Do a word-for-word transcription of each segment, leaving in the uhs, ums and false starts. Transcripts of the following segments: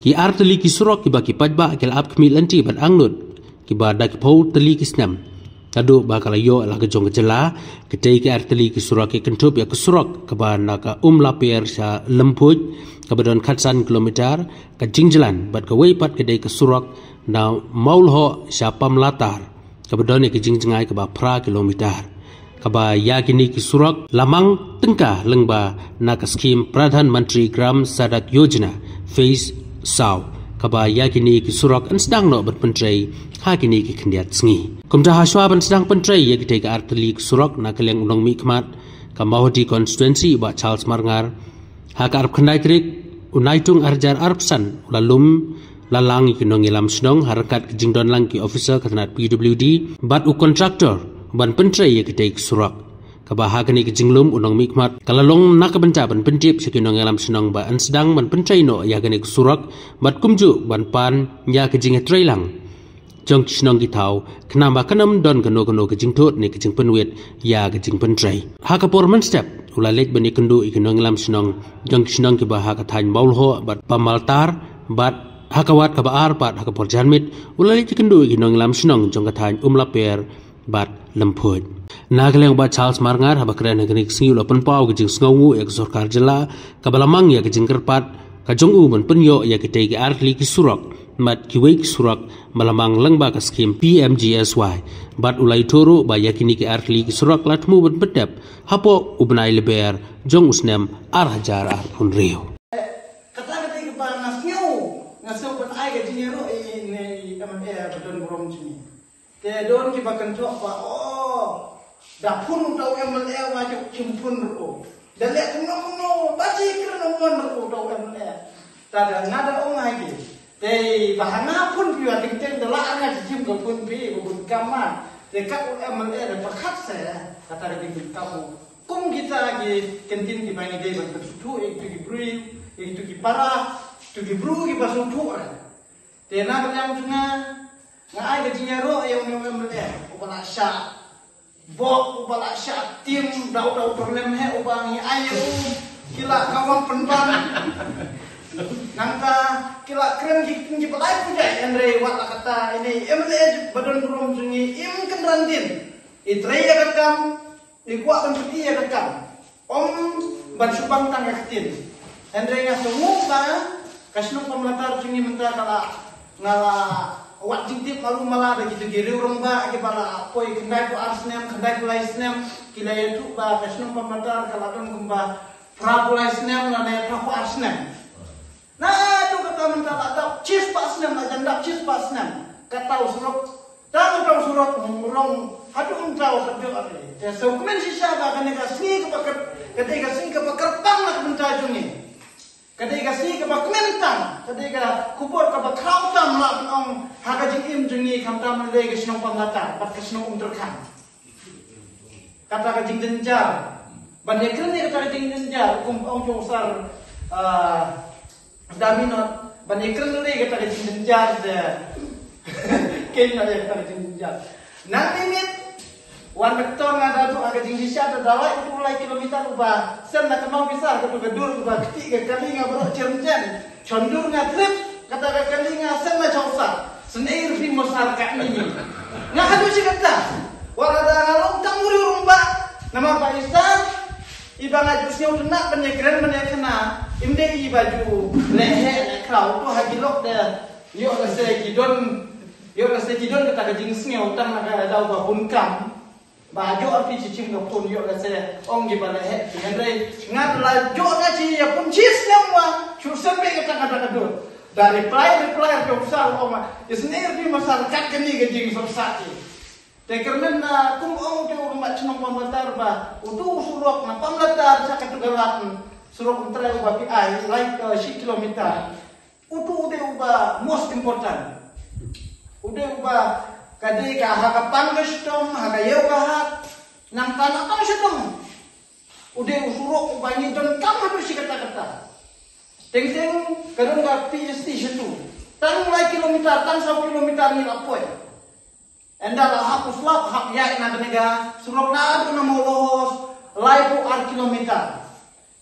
Ki artylli ki surok kiba ki paidbah ki la ap khmih lynti bad angnud kiba da ki phew tylli ki snem. Naduh ba ka la ïoh la ka jong ka jylla, kitei ki artylli ki surok ki kynthup ïa ka surok kaba na ka Umlaper sha Lymphuid, kaba don khatsan kilometer ka jingjlan, bad kawei pat ka dei ka surok na Mawlhoh sha Pamlatar, kaba don ïa ka jingjngai kaba phra kilometer. Kaba ïa kine ki surok la mang tyngka lyngba na ka skhim Pradhan Mantri Gram Sadak Yojana Phase saw, kaba ïa kine ki surok yn sdang noh ban pyntrei ha kine ki khyndiat sngi. Kumta hashwa ban sdang pyntrei ïa kitei ki artylli ki surok, na ka liang u nongmihkhmat ka Mawhati Constituency, Bah Charles Marngar, ha ka arphew khyndai tarik u Naitung arhajar arphew san, u la lum la lang ïa ki nongïalam shnong ha ryngkat ka jingdon lang ki officer ka tnat P W D bad u contractor ban pyntrei ïa kitei ki surok. Kaba ha kane ka jinglum u nongmihkhmat ka la long na ka bynta ban pyntip sha ki nongïalam shnong ba yn sdang ban pyntrei noh ïa kane ka surok, bad kumjuh ban pan ïa ka jingïatreilang jong ki shnong ki thaw, khnang ba kan ym don kano kano ka jingthut ne ka jingpynwit ïa ka jingpyntrei. Ha ka por mynstep u la leit ban ïakynduh ïa ki nongïalam shnong jong ki shnong kiba ha ka thaiñ Mawlhoh bad Pamlatar, bad ha ka wad kaba ar pat ha ka por janmiet u la leit ïakynduh ïa ki nongïalam shnong jong ka thaiñ Umlaper bad Lymphuid. Na ka liang Bah Charles Marngar, haba kren ha kane ka sngi, u la pynpaw ka jingsngewnguh ïa ka sorkar jylla kaba la mang ïa ka jingkyrpad ka jong u ban pynïoh ïa kitei ki artylli ki surok bad kiwei ki surok ba la mang lyngba ka skhim P M G S Y. Bad u la ïathuh ruh ba ïa kine ki artylli ki surok la thmu ban pyndep hapoh u bnai Lber jong u snem arhajar arphew hynriew. Kata ka dei kaba nga sngew, nga sngew ban ai ka jingïaroh ïa i ne i M L A ba don burom jong ngi. Te don kiba kynthoh ba, oh, da phun uta u M L A, wa ju chim phun ruh. Da leh kumno kumno ba ji kren ong mon ruh uta u M L A. Ta da nga da ong ai ki. Te ba ha nga phun phi wa teng teng da la nga ji chim ka phun phi ba bun kam ma. Te ka u M L A da pyrkhat se kata ka dei ka kam u. Kum kita ki kyntien kiba ngi dei ban pynsngewthuh ïa kitu ki briew, ïa kitu ki para, kitu ki briew kiba sngewthuh ra. Te na ka liang jong nga, nga ai ka jingïaroh ïa u M L A uba la shah bok, uba la shah tim, dau dau problem he uba ngi ai ïa u, ki la kawang pynban. Nangta ki la kren ki ki ba lai pynjai, hynrei wat la kata ine M L A ba don burom jong ngi im kynran din. I trei ïa ka kam, i kwah ban pyni ïa ka kam. Ym ban shu pang tang ka ktien. Hynrei nga sngewthuh ba ka shnong Pamlatar jong ngi mynta ka la, nga la wad jingtip malu mala da kito ki riew rangbah kiba la poi khyndai phew ar snem, khyndai phew lai snem, ki la ïathuh ba ka shnong Pamlatar ka la don kumba phra phew lai snem lane phra phew ar snem. Naduh kata mynta la dap shispah snem, la jan dap shispah snem. Kata u surok, tang uta u surok, mm, long haduh mynta u surok. Te sngewkmen shisha ba kane ka sngi kaba kyrp-, ka dei ka sngi kaba kyrpang na ka bynta jong ngi. Ka dei ka sngi kaba kmen tam, ka dei ka khubor kaba khraw tam la ban ong ha ka jingim jong ngi, khamtam lei ka shnong Pamlatar bad ka shnong Umtyrkhang. Kata ka jingjynjar. Ban ïakren ïa kata ka jingjynjar, kum ong jong u sar, ah, Daminot, ban ïakren ïa kata ka jingjynjar de. Ken ïa kata ka jingjynjar. Nang mimit, wan beton nga da tu ka jingjynjar da lai utu lai kilometer uba, sen na kemau bisar ka tu ka dur uba kti ka kali nga baroh cherchen. Chondur nga trip, kata ka kali nga sen na chongsa. Sen air fi mosar ka ni ni. Nga hadu shi kata. Wala da nga long tang uri urung ba. Nama ba isa. Iba nga ju sñiaw tna ban ïakren ban ïakna. Im dei iba ju leheh lehkraw. To ha ki lok de. Ïoh lehse ki don. Ïoh lehse ki don kata ka jingsñiaw tang na ka daw ba bun kam. Ba jooh phi shu chim ka phone ïoh lehse ong ki ba leheh phi. Hynrei nga la jooh na chi ïa phone chi snem wa shu sempeh ka tang ka dur. Da reply reply ka usal ong ma isn't every masal kat kani ka jingsohsat ki. Te kyrmen na kum ong te u ma chnong Pamlatar ba utu u surok na Pamlatar sa ka tu ka lat surok u trai u ba phi ai lai ka shi kilometer. Utu u dei uba most important. U dei uba ka dei ka ha ka pang ka shitom, ha ka ïew ka hat, nangta na pang shitom. U dei u surok uba ngi donkam haduh shi katta katta. Teng teng ka don ka P S T shitu. Tang lai kilometer, tang saw kilometer ngi la poi. Ynda la hap u slap hap ïaid na kane ka surok naduh na Mawlahos laiphew ar kilometer.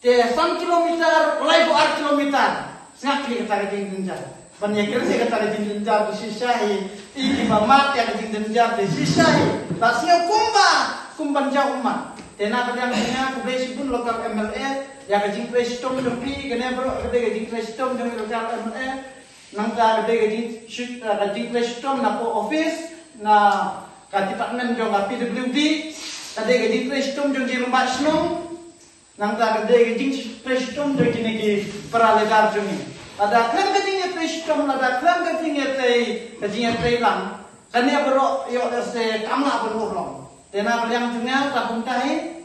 Te san kilometer, laiphew ar kilometer. Ngak ïa kata ka jingjynjar. Ban ïa kren ïa kata ka jingjynjar te shisha hi. I kiba mad ïa ka jingjynjar te shisha hi. Ba sngewbha kumba, kumban jaw ummat. Te na ka liang jong nga khublei shibun local M L A ïa ka jingtrei shitom jong phi, kane baroh ka dei ka jingtrei shitom jong i local M L A. Nangta ka dei ka jing, ka jingtrei shitom napoh office, na ka department jong ka P W D. Ka dei ka jingtrei shitom jong ki rangbah shnong. Nangta ka dei ka jingtrei shitom jong kine ki para leader jong ngi. Lada khlem ka jingtrei shitom, lada khlem ka jingtrei, ka jingtrei lang, kane baroh ïoh lehse kam lah ban urlong. Te na ka liang jong nga, ta kumta hi.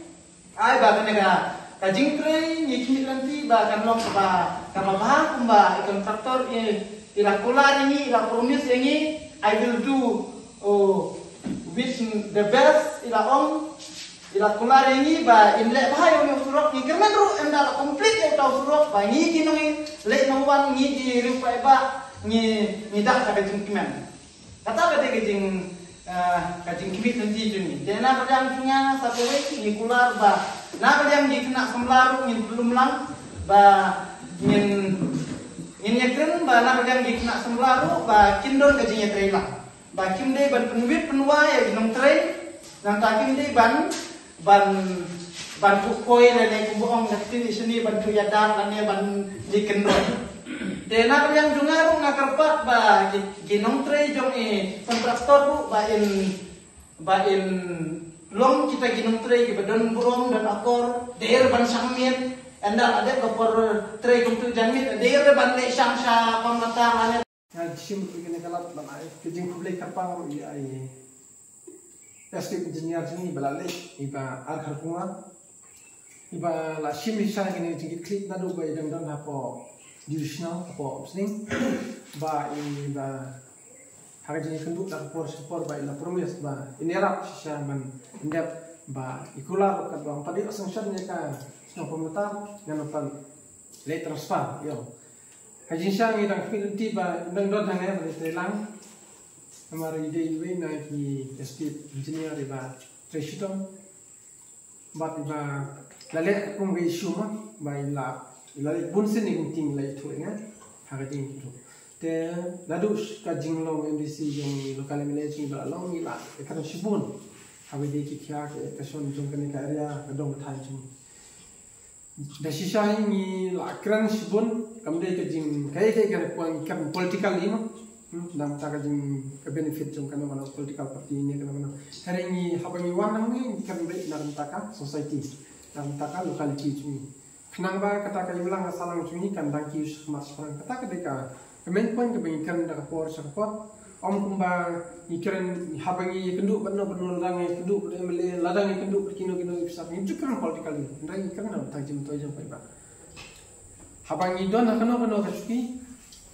Ai ba kane ka, ka jingtrei ngi khmih lynti ba kan long kaba, kaba bha kumba i contractor i, i la kular ïa ngi, i la promise ïa ngi, I will do, oh, with the best, i la ong. I la kular ïa ngi ba in leh bha ïa une u surok, ngi kyrmen ruh ynda la complete ïa uta u surok, ba ngi ki nongleit nongwan, ngi ki riewpaidbah, ngi, ngi dah da ka jingkmen. Kata ka dei ka jing, eh, ka jingkhmih lynti jong ngi. Te na ka liang jong nga sa kawei ngi kular ba na ka liang ki khynnah samla ruh ngin pynlum lang ba ngin, ngin ïakren ba na ka liang ki khynnah samla ruh ba kin don ka jingïatreilang. Ba kim dei ban pynwit pynwai ïa ki nongtrei, nangta kim dei ban, ban, ban kuh koi lane kumba ong ka ktien shane ban kuh ïadar lane ban leh kyndon. Te na ka liang jong nga ruh nga kyrpad ba ki, ki nongtrei jong i contractor ruh ba in, ba in long kita ki nongtrei kiba don burom don akor, dei ban shang miet, ynda la dep ka por trei kumtu jan miet, dei ban leit shang sha pamata lane. Nga shim ruh ïa kane ka lad ban ai ka jingkhublei kyrpang ruh ïa i District Engineer jong ngi ba la leit, i Bah R Kharkongor, i ba la shim shisha ïa kane ka jingkitkhlieh naduh ba i dang don hapoh Divisional, hapoh Umsning, ba i ba ha ka jingïakynduh da ka por sha ka por ba i la promise ba in ïarap shisha ban pyndep ba i kular ruh katba ym pat ïoh sanction ïa ka shnong Pamutar, ngan ym pat leit transfer ïoh. Ha jingshisha ngi dang khmih lynti ba nang don hangne ba dei treilang. Namar i dei iwei na ki District Engineer iba trei shitom. Bad iba la leh kum ka issue ma ba i la, i la leh bun sien i kum ting la ithuh ïa nga ha ka jingithuh. Te naduh ka jinglong M D C jong i local M L A jong i ba la long i la ïakren shibun ha ba dei ki khia ka, ka shon jong kane ka area ka dong ka thaiñ jong i. Da shisha hi ngi la kren shibun, kam dei ka jing, kaei kaei ka kwah ngi kren politically mo. Hmm, na bynta ka jing, ka benefit jong kano kano political party ne kano kano. Hynrei ngi haba ngi wan hangne ngi kren beit na bynta ka society, na bynta ka locality jong ngi. Khnang ba kata ka imlang ka sahlang jong ngi kan dang kiew shakhmat shaphrang. Kata ka dei ka Ka main point kaba ngi kren da ka por sha ka por. Ym kumba ngi kren haba ngi ïakynduh bad no bad no, lada ngi ïakynduh bad M L A, lada ngi ïakynduh bad kino kino ki officer, ngi ju kren politically. Hynrei ngi kren na bynta ka jingmyntoi jong paidbah. Haba ngi don ha kano kano ka shuki,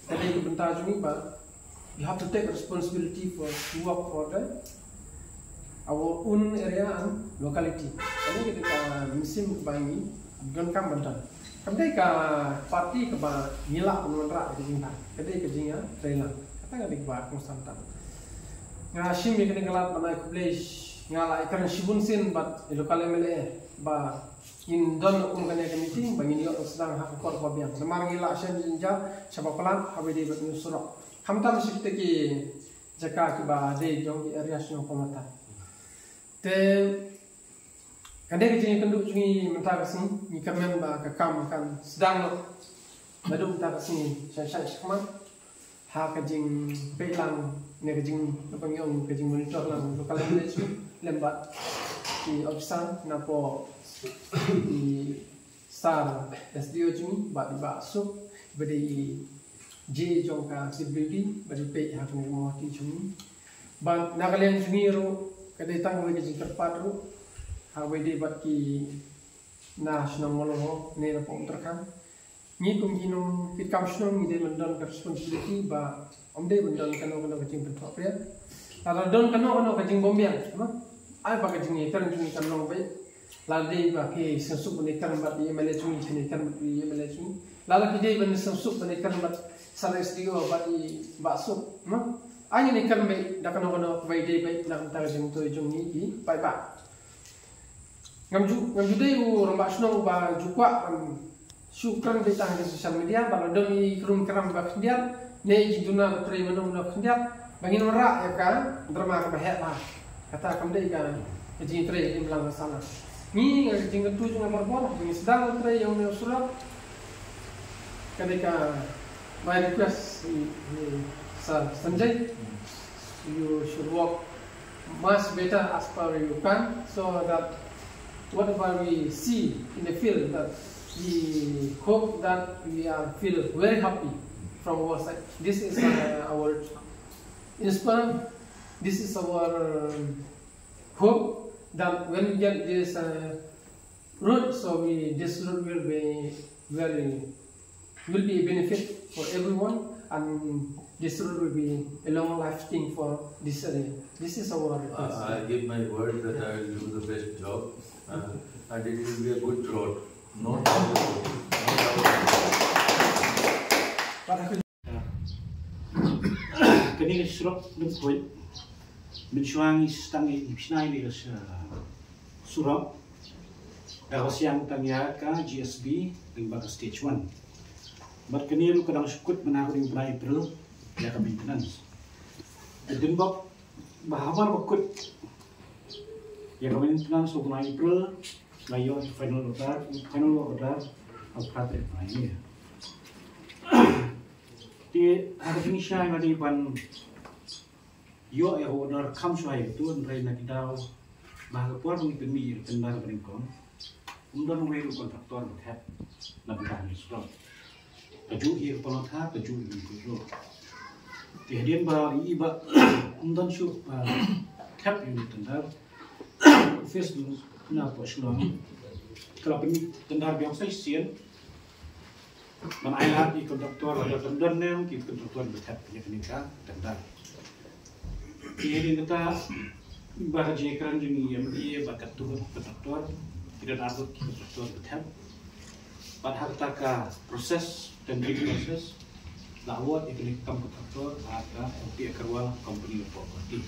ka dei ka bynta jong ngi ba you have to take responsibility for, to work for the our own area and locality. Kane ka dei ka mynsiem kaba ngi donkam ban don. Kam dei ka party kaba ngi lah ban wanrah ïa ka jingthoh. Ka dei ka jingïatreilang. Kata ka dei kaba kongsan tam. Nga shim ïa kane ka lad ban ai khublei, nga la ïakren shibun sien bad i local M L A ba ngin don kum kane ka meeting ba ngin ïoh sdang ha ka por ba biang. Namar ngi la shem jynjar shaba palat haba dei bad u surok. Khamtam shi kita ki jaka kiba dei jong ki area shnong Pamutar. Te ka dei ka jingïakynduh jong ngi mynta ka sngi, ngi kyrmen ba ka kam kan sdang noh naduh mynta ka sngi sha, sha, shakhmat ha ka jingpeit lang ne ka jing, ka pynïong, ka jingmonitor lang local village lem bad ki officer napoh i Star S D O jong ngi, bad i Bah Suk, bad i J jong ka C W D, bad i peit ha kane ka Mawhati jong ngi. Bad na ka liang jong ngi ruh, ka dei tang kawei ka jingkyrpad ruh, ha kawei de bad ki na shnong Mawlynghong, ne na Umtrakhang. Ngi kum ki nongkitkam shnong ngi dei ban don ka responsibility ba ym dei ban don kano kano ka jingpynthohpher. Lada don kano kano ka jingbymbiang, ma? Ai ba ka jingïakren jong ngi kan long beit. Lada dei ba ki sngewsuk ban ïakren bad i M L A jong ngi, kin ïakren bad i M L A jong ngi. Lada ki dei ban sngewsuk ban ïakren bad Star S D O bad i Bah Suk, ma? Ai ngin ïakren beit da kano kano kaba dei beit na ka bynta ka jingmyntoi jong ngi ki paidbah. Ngam ju, ngam ju dei u rangbah shnong uba ju kwah ban Shu kren beit ha social media ba la don i krum kram ba khyndiat ne i duna ba trei mano mano khyndiat ba ngin wanrah ïa ka drama kaba heh ba kata kam dei ka jingtrei im lang sala. Ngi nga jingkyntu jong nga barabor ba ngi sdang trei ïa une u surok. Ka dei ka my request i Sir Sanjay, you should work much better as per you can, so that whatever we see in the field, that we hope that we are feel very happy from our side. This is uh, our inspire. This is our um, hope that when we get this uh, road, so we this road will be very will be a benefit for everyone, and this road will be a long lasting for this area. This is our request. I give my word that I will do the best job, uh, and it will be a good road. No doubt. No doubt. Kane ka surok Lymphoit, mynshuwa ngi sdang ïa ka shna ïa ka surok, da ka siang tang ïa ka G S B lyngba ka stage one. Bad kane ruh ka dang shu kut mynta ka ding bnai April ïa ka maintenance. Ka dang bok ba hamar ba kut ïa ka maintenance u bnai April, la ïoh final order, final order ha u phra tarik bnai. Te ha ka jingshisha nga dei ban ïoh ïa ka order kham shuwa ïa ka tu, hynrei na ki daw ba ha ka por ba ngi pynmih ïa ka tender ba nyngkong, ym don uwei u contractor ba thep na bynta ka surok. Kajuh ïa ka Palatha, kajuh ïa ka Lymphoit ruh. Te hadien ba i ba ym don shuh ba thep ïa ka tender, office na pdeng Shillong ka la pynmih tender biang sa shisien. Ban ai lad ïa ki contractor, lada don don ne ki contractor ba thep ïa kane ka tender. Te hadien kata ba ka jingkren jong i M D A bad katto katne contractor, ki don arngut ki contractor ba thep. Bad ha kata ka process, tendering process, la award ïa kane ka kam contractor ha ka L P Agarwal Company of Property.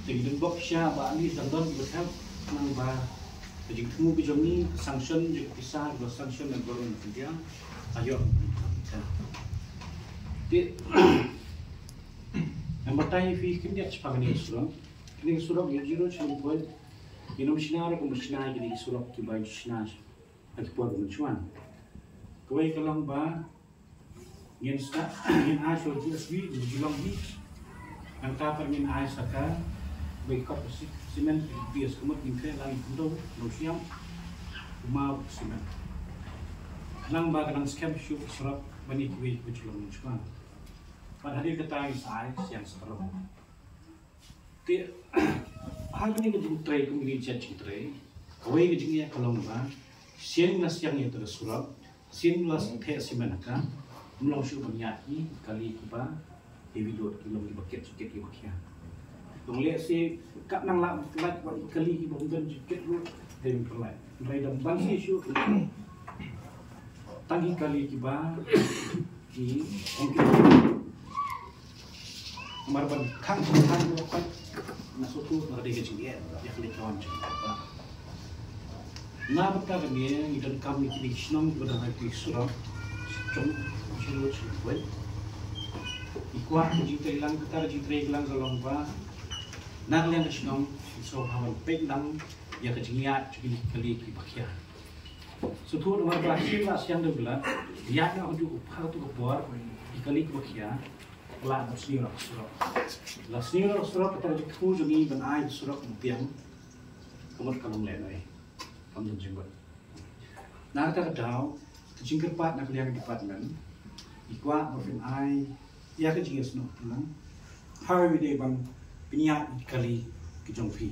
Te ngi dang bok sha ba ani dang don ba thep, khnang ba ka jingthmu ka jong ngi, ka sanction jong ka pisa, ka sanction na Government of India, ayo. Te ngan batai ïa phi khyndiat shaphang kane ka surok. Kane ka surok ïa jong ngi ruh sha Lymphoit, ngin ym shna ruh kum ba shna ïa kine ki surok kiba ju shna ha ki por ba mynshuwa. Kawei ka long ba ngin start, ngin ai sha G S B, ngin ju long hi. Nangta pat ngin ai sa ka bai kot ka si-, cement, B S ka mut ngin khreh lang ïa ka khyndew, Nongsiam, Umau, cement. Khnang ba ka nang skhem shuh ka surok ban ïa kiwei kiba ju long mynshuwa. Bad hadien kata ngin sa ai siang sa ka rong. Te ha kane ka jingtrei kum kine ki jait jingtrei, kawei ka jingeh ka long ba sien la siang ïa ka surok, sien la theh cement ha ka, ym long shuh ban ïaid ki kali kiba heavy load, ki long kiba kit, kit kiba khia. Long lehse ka nang lah ban pynlait bad ki kali kiba ym don jingkit ruh, dei ban pynlait. Hynrei da ban siew shuh tang ki kali kiba ki ong ki. Namar ban khang khang khang ïa ka, na shuh shuh na ka dei ka jingeh ïa ka leit ka wan jong ka. Na bynta kane ngi donkam ïa kine ki shnong kiba dang ai ki surok jong ki road sha Lymphoit. Ngi kwah ka jingtrei lang, kata ka jingtrei lang ka long ba na ka liang ka shnong sngewbha ban peit lang ïa ka jingïaid jong kine ki kali kiba khia. Sngewthuh namar ba sien la siang da u Blei, ïaid noh haduh ha kato ka por, ki kali kiba khia, la sniew noh surok. La sniew noh surok, kata ka jingthmu jong ngi ban ai surok biang, ka mut ka long lehnoh, kam don jingmut. Na kata ka daw, ka jingkyrpad na ka liang ka department, ngi kwah ba phin ai ïa ka jingïasnoh pynlong ha kawei de ban pynïaid ïa ki kali ki jong phi.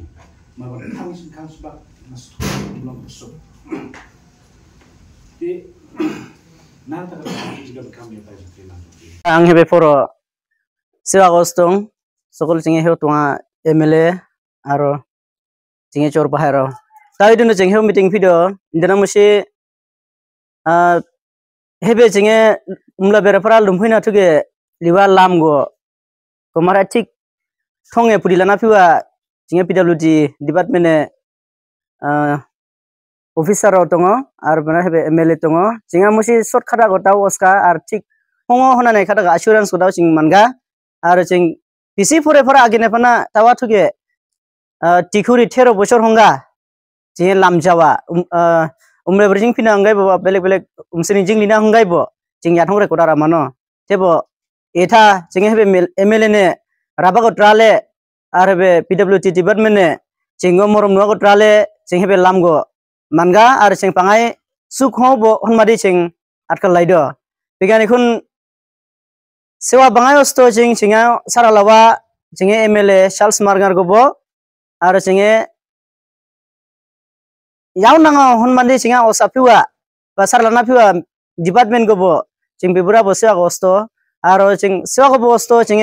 Namar ba khang sien khang sbak na sdang long ba suk. Te nangta ka jingkyrpad ka jingkyrpad ïa phi. Ang hebe poro Siwa Kostung, Sokol Jingeh Heo Tunga M L A, aro Jingeh Chor Pahai ro. Tawi dun jingeh meeting video, indana musi, ah, hebe jingeh umla bera paral dum huina tuge liwa lam go. Ko mara tik thong e pudi lana piwa jingeh P W D department e, ah, officer rao tongo, ar bana hebe M L A tongo. Jing a musi sot khada ko tau oska, ar thik hongo hona ne khada ka assurance ko tau jing manga. Ar jing pisi pore pora agine pana tawa thuke, ah, tikhuri thero bosor honga. Jing lam jawa, um, ah, umre berjing pina honggai bo, belek belek umsini jing lina honggai bo. Jing yat hongre ko dara mano. Tebo, etha, jing hebe M L A ne, raba ko trale, ar hebe P W D department ne, jing go morom nua ko trale, jing hebe lam go manga, ar jing pangai suk ho bo hon madi jing atkal laido. Pigani khun sewa bangai osto jing, jing a sara lawa, jing M L A Charles Marngar go bo, ar jing yau nang hon mandi jing a osa piwa, pasar lana piwa department go bo, jing pibura bo sewa go osto, aro jing sewa go bo osto jing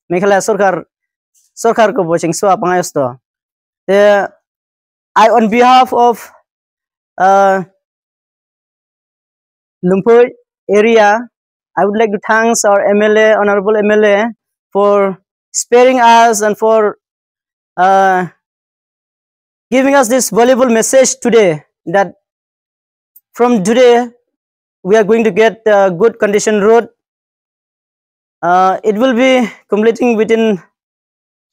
Meghalaya sorkar, sorkar go bo jing sewa bangai osto. Te, I, on behalf of, uh, Lumpur area, I would like to thanks our M L A, Honorable M L A, for sparing us and for, uh, giving us this valuable message today that from today we are going to get a good condition road. Uh, it will be completing within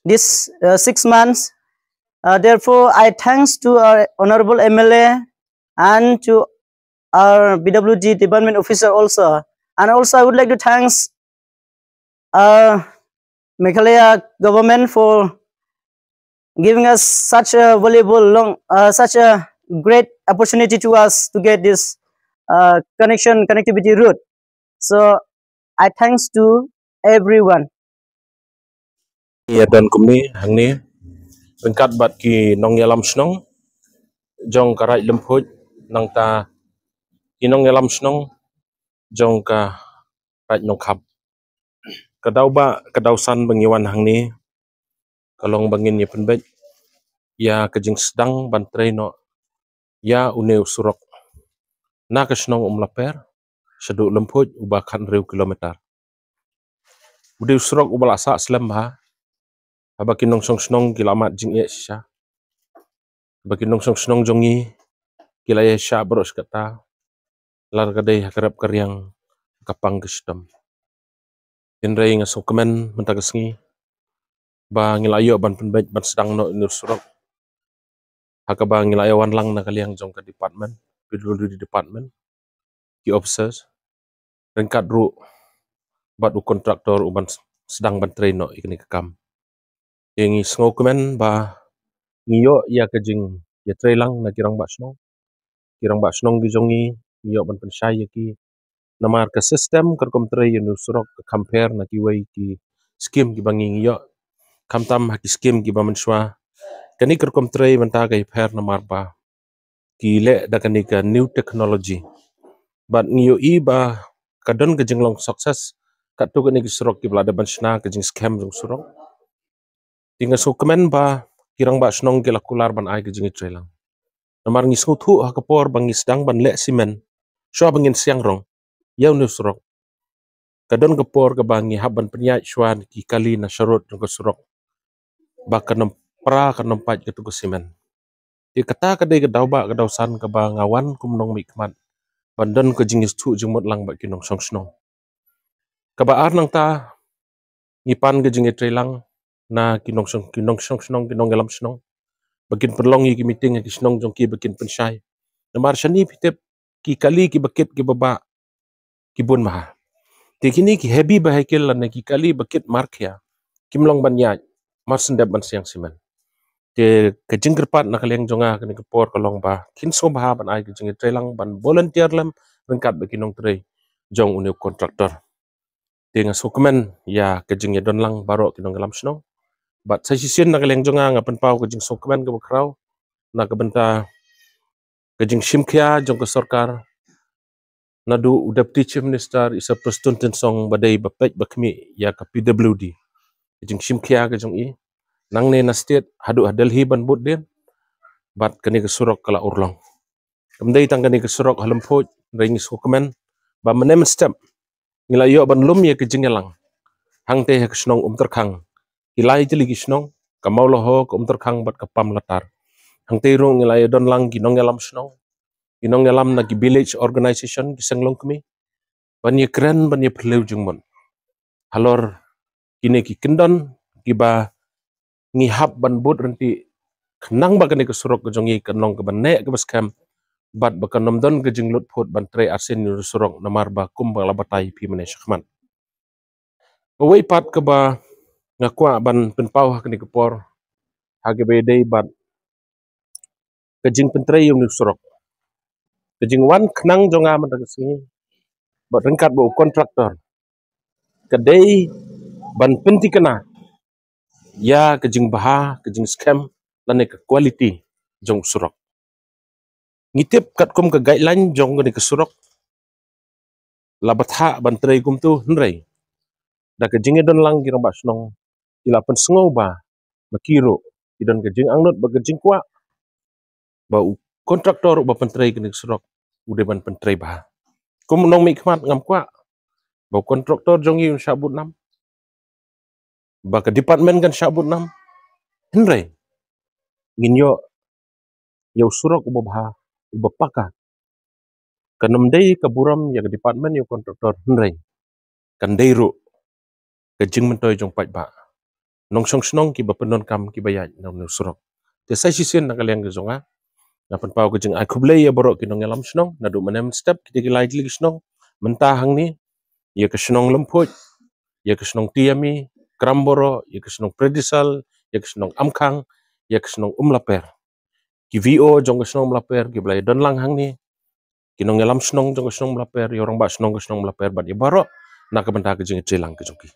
this, uh, six months. Uh, therefore, I thanks to our Honorable M L A and to our P W D department officer also. And also, I would like to thanks, uh, Meghalaya government for giving us such a valuable long, uh, such a great opportunity to us to get this, uh, connection, connectivity route. So, I thanks to everyone. Ïa don kumne hangne ryngkat bad ki nongïalam shnong jong ka Raid Lymphuid, nangta ki nongïalam shnong jong ka Raid Nongkhap. Ka daw ba, ka daw san ba ngi wan hangne, ka long ba ngin ïa pynbeit ïa ka jingsdang ban trei noh ïa une u surok na ka shnong Umlaper shaduh Lymphuid uba khathynriew kilometer. U dei u surok uba la sah slem bha, haba ki nongshong shnong ki la mad jingeh shisha, haba ki nongshong shnong jong ngi ki la ïa shah baroh shi katta, la ka dei ha ka rep ka riang, ka pang ka shitom. Hynrei nga sngewkmen mynta ka sngi ba ngi la ïoh ban pynbeit ban sdang noh une u surok ha kaba ngi la ïa wan lang na ka liang jong ka department, P W D department, ki officers, ryngkat ruh bad u contractor uban sdang ban trei noh ïa kane ka kam. Te ngi sngewkmen ba ngi ïoh ïa ka jingïatreilang na ki rangbah shnong. Ki rangbah shnong ki jong ngi, ngi ïoh ban pynshai ïa ki. Namar ka system ka rukom trei ïa une u surok ka kham pher na kiwei ki skim kiba ngi ngi ïoh. Khamtam ha ki skim kiba mynshuwa, kane ka rukom trei mynta ka ïapher namar ba ki leh da kane ka new technology. Bad ngi ïohi ba ka don ka jinglong success katto katne ki surok kiba la dep ban shna ka jingskhem jong surok. Te nga sngewkmen ba ki rangbah shnong ki la kular ban ai ka jingïatreilang. Namar ngi sngewthuh ha ka por ba ngi sdang ban leh simen, shuwa ba ngin siang rong ïa une u surok, ka don ka por kaba ngi hap ban pynïaid shuwa ki kali na sharud jong ka surok ba kan ym pra, kan ym pait katto ka simen. Te kata ka dei ka daw ba, ka daw san kaba nga wan kum u nongmihkhmat ban don ka jingïathuh jingmut lang bad ki nongshong shnong. Kaba ar nangta, ngi pan ka jingïatreilang na ki nongshong, ki nongshong shnong, ki nongïalam shnong, ba kin pynlong ïa ki meeting ha ki shnong jong ki ba kin pynshai. Namar shane phi tip ki kali kiba kit kiba bah ki bun bha. Te kine ki heavy vehicle lane ki kali ba kit markhia kim long ban ïaid mar shen dep ban siang simen. Te ka jingkyrpad na ka liang jong nga kane ka por ka long ba kin sngewbha ban ai ka jingïatreilang ban volunteer lem ryngkat bad ki nongtrei jong une u contractor. Te nga sngewkmen ïa ka jingïadon lang baroh ki nongïalam shnong. Bad sa shisien na ka liang jong nga, nga pynpaw ka jingsngewkmen kaba khraw na ka bynta ka jingshim khia jong ka sorkar, naduh u Deputy Chief Minister Isar Prestone Tynsong ba dei ba peit ba khmih ïa ka P W D. Ka jingshim khia ka jong i nangne na state haduh ha Delhi ban bud dien, bad kane ka surok ka la urlong. Kam dei tang kane ka surok ha Lymphuid, hynrei ngi sngewkmen ba mynne mynstep ngi la ïoh ban lum ïa ka jingïalang hangtei ha ka shnong Umtyrkhang. Ki lai tylli ki shnong, ka Mawlaho, ka Umtyrkhang bad ka Pamlatar. Hangtei ruh ngi la ïadon lang ki nongïalam shnong, ki nongïalam na ki village organization, ki seng longkmie, ban ïakren, ban ïaphylliew jingmut halor kine ki kyndon kiba ngi hap ban bud ryntih, khnang ba kane ka surok ka jong ngi kan long kaba neh kaba skhem, bad ba kan ym don ka jinglut phut ban trei arsien ïa une u surok, namar ba kumba la batai phi mynne shakhmat. Kawei pat kaba nga kwah ban pynpaw ha kane ka por, ha kaba ïadei bad ka jingpyntrei ïa une u surok, ka jingwan khnang jong nga mynta ka sngi bad ryngkat bad u kontraktor, ka dei ban pynthikna ïa ka jingbha, ka jingskhem, lane ka quality jong u surok. Ngi tip katkum ka guideline jong kane ka surok, la bthah ban trei kumto, hynrei da ka jingïadon lang ki rangbah shnong, ki la pynsngew ba ma ki ruh ki don ka jingangnud bad ka jingkwah ba u kontraktor uba pyntrei kane ka surok u dei ban pyntrei bha. Kum u nongmihkhmat, ngam kwah ba u kontraktor jong ngi un shah bud nam, ba ka department kan shah bud nam, hynrei ngin ïoh ïa u surok uba bha, uba paka. Kan ym dei ka burom ïa ka department, ïa u kontraktor, hynrei kan dei ruh ka jingmyntoi jong paidbah, nongshong shnong kiba pyndonkam, kiba ïaid na une u surok. Te sa shisien na ka liang ka jong nga, nga pynpaw ka jingai khublei ïa baroh ki nongïalam shnong, naduh mynne mynstep, kita ki lai tylli ki shnong, mynta hangne, ïa ka shnong Lymphuid, ïa ka shnong Tiami, Kramboroh, ïa ka shnong Pridisal, ïa ka shnong Amkhang, ïa ka shnong Umlaper. Ki V O jong ka shnong Umlaper kiba la ïadon lang hangne, ki nongïalam shnong jong ka shnong Umlaper, ïa u rangbah shnong ka shnong Umlaper, bad ïa baroh na ka bynta ka jingïatreilang ka jong ki.